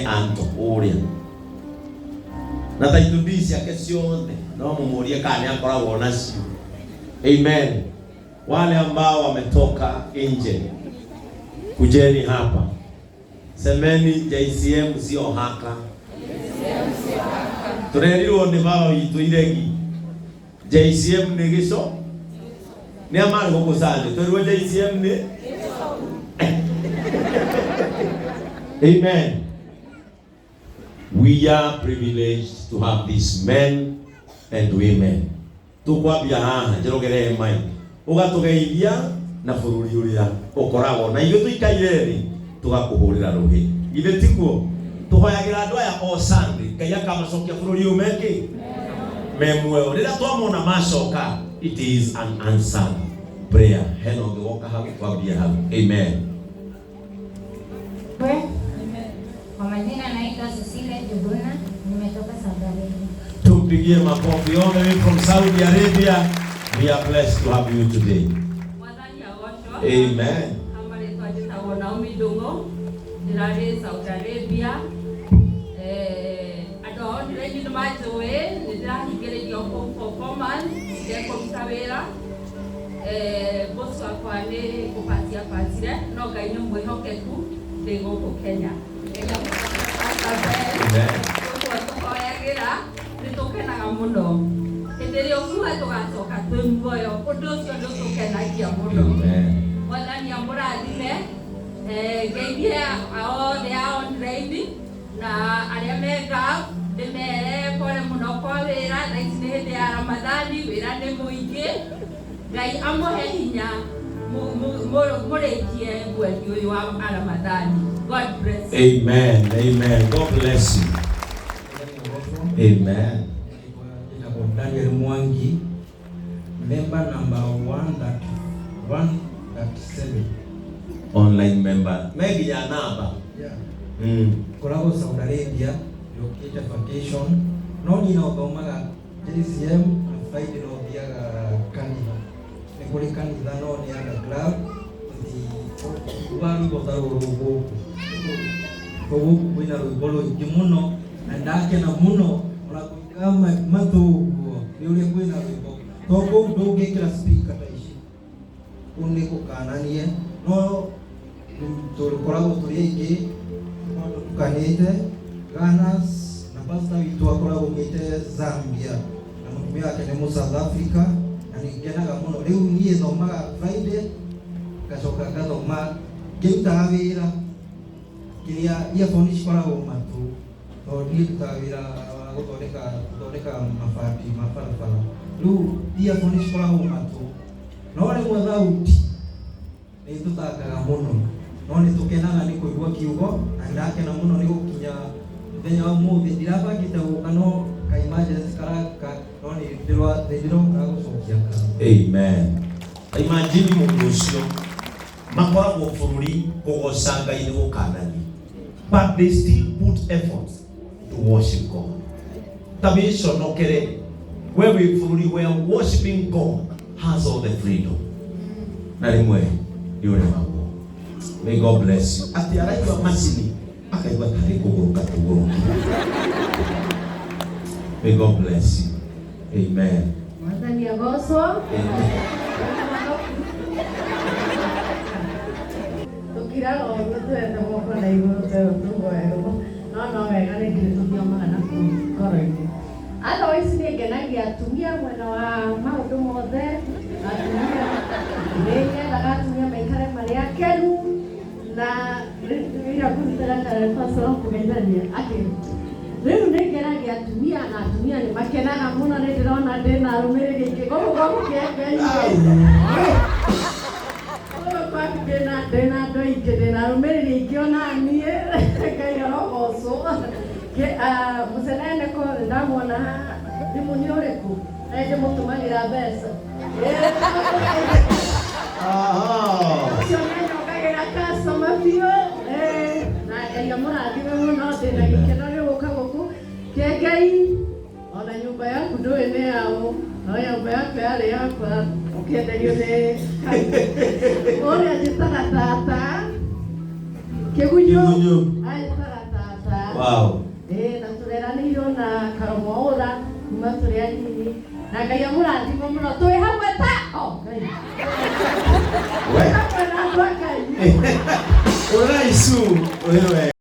Anto ũrĩa na title deed ciake ciothe no mũmũrie kana nĩ akoragwo nacio. Amen. Wale ambao wametoka nje, kujeni hapa, semeni JCM sio haka. Tũrerirwo nĩ baba witũ iregi JCM nĩ gĩco nĩ amarĩ gũkũ Sunday twerirwo JCM nĩ. Amen. We are privileged to have these men and women. Tũkwambia haha njerogeree mic ũgatũgeithia na bũrũri ũrĩa ũkoragwo na ithuĩ tũikaire thĩ tũgakũhũrĩra rũhĩ. Githĩ tiguo? Tũhoyagĩra andũ aya o Sunday Ngai akamacokia bũrũri ũyũ mekĩ me muoyo. Rĩrĩa twamona macoka, it is an answered prayer. Hena ũngĩ woka hau, twambie hau. Amen. We, kwa majina naitwa Cecilia Juguna, nimetoka Saudi Arabia. Tumpigie makofi all the way from Saudi Arabia. We are blessed to have you today. Mwathani agocwo. Amen. Amarĩtwa njĩtagwo Naomi Ndũng'ũ, ndĩrarĩ Saudi Arabia. Andũ a online nĩ manjũĩ, nĩ ndĩrahingĩrĩirio kũu for 4 months ndekũruta wĩra. Boss wakwa nĩ kũpatia patire, no Ngai nĩ mwĩhokeku, ndĩ gũkũ Kenya. Ngai amũrathime, Pastor Ben. Amen. Ũguo tũhoyagĩra nĩ tũkenaga mũno hĩndĩ ĩrĩa ũkuga tũgacoka twĩ muoyo, ũndũ ũcio nĩ ũtũkenagia mũno. Amen. Mwathani amũrathime. Ngeithie othe a online na arĩa me Gulf, ndĩmere pole mũno kwa wĩra. Thaa ici nĩ hĩndĩ ya Ramadhani, wĩra nĩ mũingĩ. Ngai amũhe hinya mũrĩkie mweri ũyũ wa Ramadhani. God bless you. Amen. Amen. God bless you. Amen. Njĩtagwo Daniel Mwangi, member number 13137. Online member. Menginya namba. Yeah. Ngoragwo Saudi Arabia, yũkĩte vacation, no niĩ no thomaga JCM na Friday no thiaga kanitha. Nĩ kũrĩ kanitha no nĩ underground, tũtikuga rwĩmbo ta rũrũ gũkũ. Gũkũ kwĩna rwĩmbo rũingĩ mũno na ndakena mũno ona kũinga matũ ũguo nĩ ũrĩa kwĩna rwĩmbo, to kũu ndũngĩkĩra speaker ta ici, kũu nĩ gũkananie, no tũkoragwo tũrĩ aingĩ tũkoragwo tũtukanĩte Ghanas, na pastor witũ akoragwo aumĩte Zambia na mũtumia wake nĩ mũ South Africa, na nĩ ngenaga mũno. Rĩu niĩ thomaga Friday, ngacoka ngathoma ngĩrutaga wĩra kĩrĩa earphone cikoragwo matũ, tondũ niĩ ndutaga wĩra wa gũthondeka mabati ma barabara. Rĩu earphone cikoragwo matũ, no rĩmwe thauti nĩ tũtangaga mũno, no nĩ tũkenaga nĩ kũigua kiugo, na ndĩrakena mũno nĩ gũkinya mũthenya wa ũmũthĩ. Ndirabangĩte gũka no ka emergency karaka, no nĩ ndĩroka gũcokia ngatho. Amen. Imagine mũndũ ũcio makoragwo bũrũri kũgoca Ngai nĩ gũkanani, but they still put effort to worship God. Ta wĩconokere we wĩ bũrũri where worshiping God has all the freedom, na rĩmwe nĩ ũremagwo. May God bless you. Atĩ araigua macini akaigua tarĩ kũgũrũka kũgũrũka. May God bless you. Amen. Mwathani agocwo. Amen. Tũkiraga ũguo tuoete moko na igũrũ twerwo tũhoerwo, no no wega rĩngĩ nĩ tũthiomaga na kũu ngoro-inĩ. Otherwise nĩ ngenagia atumia mwena wa maũndũ mothe. Atumia nĩ nyendaga atumia maikare marĩ akenu na rĩrĩa ngũrutaga pastor wa kũgeithania atĩ rĩu nĩ ngenagia atumia na atumia nĩ makenaga mũno. Nĩ ndĩrona ndĩna arũmĩrĩri aingĩ gũkũ gwa gũkĩenga-inĩ gũkũ gwaku, ndĩna andũ aingĩ, ndĩna arũmĩrĩri aingĩ ona niĩ. Ngai arogocwo. Mũcenene ko nĩ ndamuona haha, thimũ nĩ ũrĩkũ na ndĩmũtũmagĩra mbeca ũcio nĩanyongagĩra customer biũ. Na Ngai amũrathime mũno. Ndĩna gĩkeno nĩ gũka gũkũ Kĩengei. Ona nyũmba yaku ndũĩ nĩ yaũ, no nyũmba yaku yarĩ yakwa ũkĩenderio nĩ ũrĩa njĩtaga tata Kĩgunyũ. Kĩgunyũ. Anjĩtaga tata. Wow. Ĩĩ, na tũreranĩirwo na Karomo Ũra kuma tũrĩ anini, na Ngai amũrathime mũno, twĩ hamwe ta o Ngai. We. Hamwe na andũ a Ngai. Ũraicu, wĩ wega.